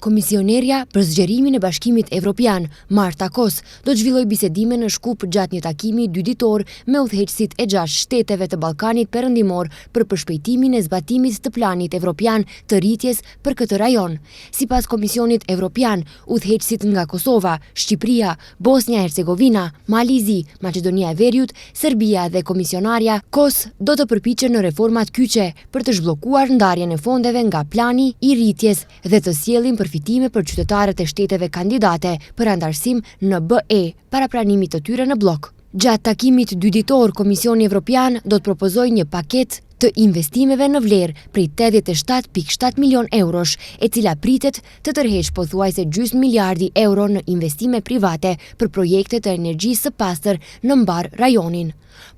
Komisionerja për zgjerimin e Bashkimit Evropian, Marta Kos, do të zhvillojë bisedime në Shkup gjatë një takimi dyditor me udhëheqësit e gjashtë shteteve të Ballkanit Perëndimor për përshpejtimin e zbatimit të Planit Evropian të Rritjes për këtë rajon. Sipas Komisionit Evropian, udhëheqësit nga Kosova, Shqipëria, Bosnja e Hercegovina, Mali i Zi, Maqedonia e Veriut, Serbia dhe komisionarja Kos do të përpiqen në reformat kyçe për të zhbllokuar ndarjen e fondeve nga Plani i Rritjes dhe të sjellin përfitime për qytetarët e shteteve kandidate për anëtarësim në BE para pranimit të tyre në bllok. Gjatë takimit dyditor, Komisioni Evropian do të propozojë një paketë të investimeve në vlerë prej 87.7 milionë eurosh, e cila pritet të tërheqë pothuajse gjysmë miliardi euro në investime private për projekte të energjisë së pastër në mbarë rajonin.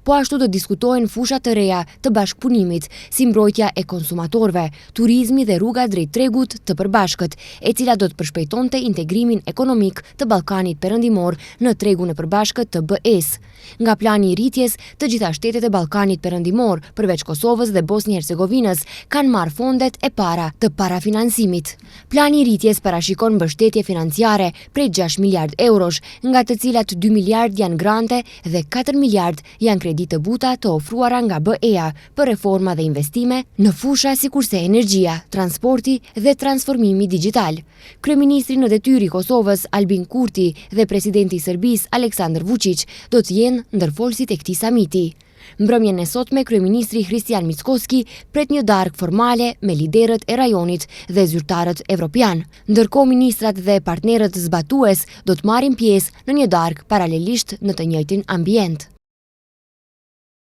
Po ashtu do të diskutohen fusha të reja të bashkëpunimit, si mbrojtja e konsumatorëve, turizmi dhe rruga drejt tregut të përbashkët, e cila do të përshpejtonte integrimin ekonomik të Ballkanit Perëndimor në tregun e përbashkët të BE-së. Nga Plani i Rritjes, të gjitha shtetet e Ballkanit Perëndimor, përveç Kosovës dhe Bosnjë-Hercegovinës, kanë marrë fondet e para të parafinancimit. Plani i Rritjes parashikon mbështetje financiare prej 6 miliardë eurosh, nga të cilat 2 miliardë janë grante dhe 4 miliardë janë kredi të buta të ofruara nga BE-ja për reforma dhe investime në fusha sikurse energjia, transporti dhe transformimi digjital. Kryeministri në detyrë i Kosovës, Albin Kurti dhe presidenti i Serbisë, Aleksandër Vuçiq, do të jenë ndër folësit e këtij samiti. Mbrëmjen e sotme, kryeministri Hristijan Mickoski pret një darkë formale me liderët e rajonit dhe zyrtarët evropianë. Ndërkohë, ministrat dhe partnerët zbatues do të marrin pjesë në një darkë paralelisht në të njëjtin ambient.